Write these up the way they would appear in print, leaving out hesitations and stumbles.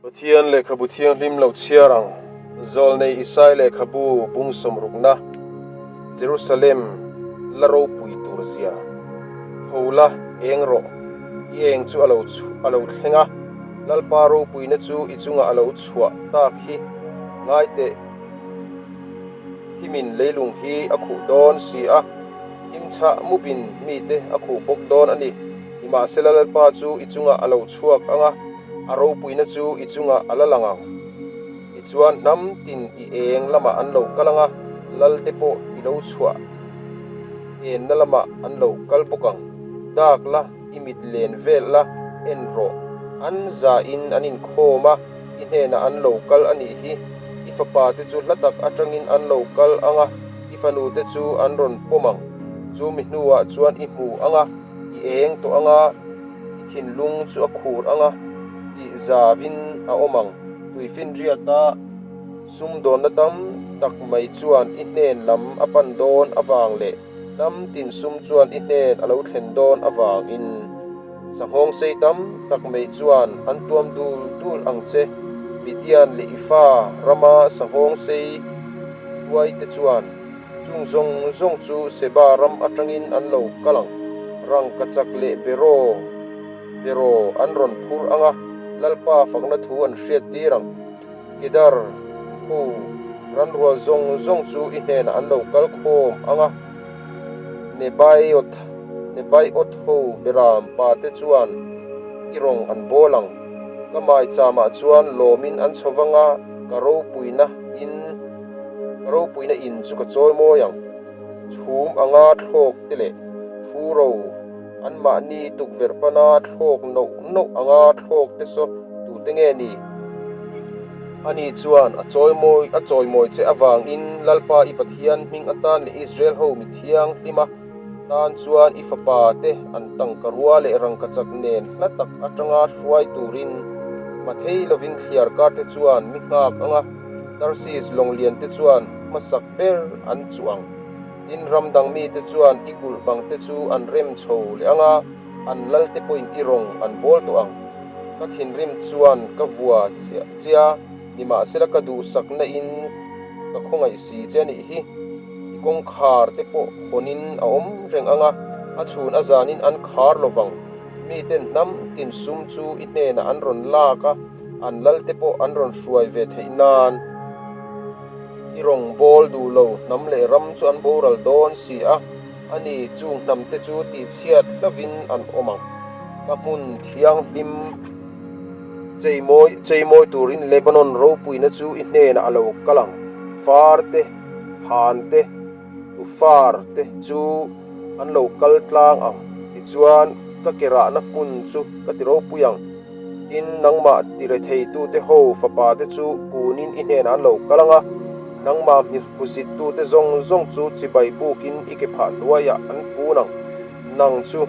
Pathian lehkhabu thianghlim lo chhiar ang, Zawlnei Isai lehkhabu bung sawmrukna, Jerusalem la ropui tur zia. Tho la, eng rawh, i eng chu a lo a lo thleng a, Lalpa ropuina chu i chungah a lo chhuah tak hi ngai teh. Thimin leilung hi a khuh dawn si a, thim chhah mupin mite a khuh bawk dawn a ni. Nimahsela Lalpa chu i chungah a lo chhuak ang a, a ropuina chu i chungah a la lang ang. Tichuan hnam tin i eng lamah an lo kal ang a, Lalte pawh i lo chhuah enna lamah an lo kal bawk ang. Dak la, i mit len vel la, en rawh. An zahin an inkhawm a, i hnenah an lo kal a nih hi. I fapa te chu hla tak atangin an lo kal ang a, i fanu te chu an rawn pawm ang. Chu mi hnuah chuan i hmu ang a, i eng tawh ang a, i thinlung chu a khur ang a, tih zavin a awm ang. Tuifinriata sumdawnna tam tak mai chuan i hnen lam a pan dawn avang leh hnam tin sum chuan i hnen a lo thlen dawn avangin Sanghawng sei tam tak mai chuan an tuam dul dul ang che. Midian leh Ifa rama sanghawng sei tuai te chuan chung zawng zawng chu Seba ram atangin an lo kal ang. Rangkachak leh Beraw Beraw an rawn phur ang a, Lalpa fakna thu an hriat tir ang. Kedar ho ranrual zawng zawng chu i hnenah an lo kal khawm ang a, Nebaioth Nebaioth ho beram pa te chuan i rawng an bawl ang. Ka maichamah chuan lawmin an chho vang a, ka ropuina in ka ropuina in chu ka chawi mawi ang. Chhum anga thlawk te leh thu ro Anmahni tukverh pana thlawk noh noh anga thlawk te saw tute nge ni? Ani chuan a chawimawi a chawimawi che avangin Lalpa i Pathian hming atan leh Israel ho mi thianghlima tan chuan i fapa te an tangka rua leh rangkachak nen hla tak atanga hruai turin hma thei lovin thliar kar te chuan mi nghak anga Tarsis lawnglian te chuan hmasak ber an chuh ang. Tin, ram dang mite chuan i kulh bang te chu an rem chho leh ang a, an lal te pawhin i rawng an bawl tawh ang. Ka thinrim chuan ka vua chiah chiah a, nimahsela ka duhsakna in ka khawngaih si che a nih hi. I kawngkhar te pawh hawnin a awm reng ang a, a chhun a zanin an khar lo vang. Miten hnam tin sum chu i hnenah an rawn lak a, an lal te pawh an rawn hruai ve theih nan. I rawn bawl duh lo hnam leh ram chu an boral dawn si a, ani chung hnam te chu tihchhiat hlovin an awm ang. Ka hmun thianghlim cheimawi cheimawi turin Lebanon ropuina chu i hnenah a lo kal ang. Far te, han te, tufar te chu an lo kal tlang ang. Tichuan, ka ke rahna hmun chu ka ti ropui ang. Tin, nangmah tiretheitute ho fapate chu kunin i hnenah an lo kal ang a, nangmah hmusittute zawng zawng chu chibai bukin i ke phah hnuaiah an kun ang. Nang chu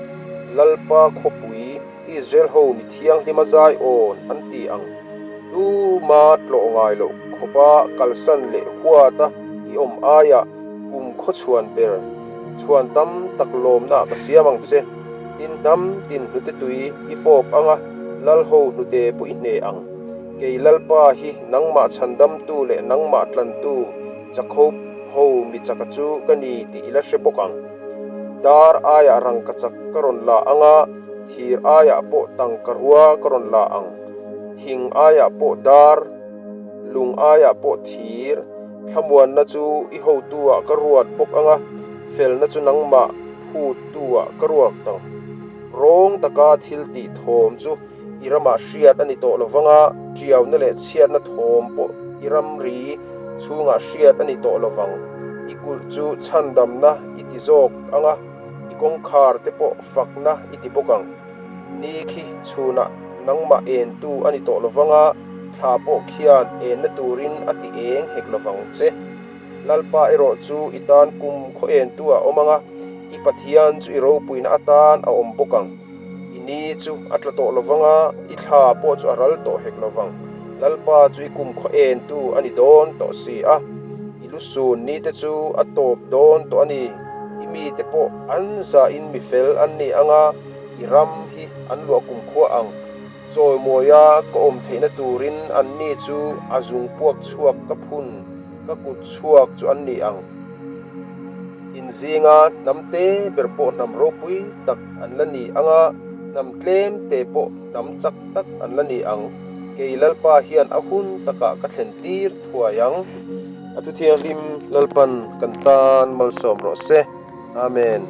Lalpa khawpui Israel ho mi thianghlima zai awn an ti ang. Tuma tlawh ngai loh khawpa kalsan leh huata i awm aiah kum khaw chhuan ber chhuan tam tak lawmnaah ka siam ang che. Tin hnam tin hnute tui i fawp ang a, lal ho hnute pawh i hne ang. Kei Lalpa hi nangmah chhandamtu leh nangmah tlantu Jakob ho mi chaka chu ka ni tih i la hre bawk ang. Dar aiah rangkachak ka rawn la ang a, thir aiah pawh tangka rua ka rawn la ang. Thing aiah pawh dar, lung aiah pawh thir, thlamuanna chu i hotu-ah ka ruat bawk ang a, felna chu nangmah phuttu-ah ka ruak tang. Rawng taka thil tih thawm chu i ramah hriat a ni tawh lo vang a, ṭiauna leh chhiatna thawm pawh i ramri chhungah hriat a ni tawh lo vang. I kulh chu chhandamna i ti zawk ang a, i kawngkhar te pawh fakna i ti bawk ang. Ni khi chhunah nangmah entu a ni tawh lo vang a, thla pawh khian enna turin a ti eng hek lo vang che. Lalpa erawh chu i tan kum khaw entu a awm ang a, i Pathian chu i ropuina atan a awm bawk ang. I ni chu a tla tawh lo vang a, i thla pawh chu a ral tawh hek lo vang. Lalpa chu i kum khaw entu a ni dawn tawh si a, i lusun nite chu a tawp dawn tawh a ni. I mite pawh an zahin mi fel an ni ang a, i ram hi an luah kumkhua ang. Chawimawia ka awm theihna turin anni chu a zung puak chhuak ka phun ka kut chhuak chu an ni ang. In zinga hnam te ber pawh hnam ropui tak an la ni ang a, hnam tlem te pawh hnam chak tak an la ni ang. Kei Lalpa hian a hun takah ka thlen tir thuai ang. A thuthianghlim Lalpan kan tan malsawm rawh se. Amen.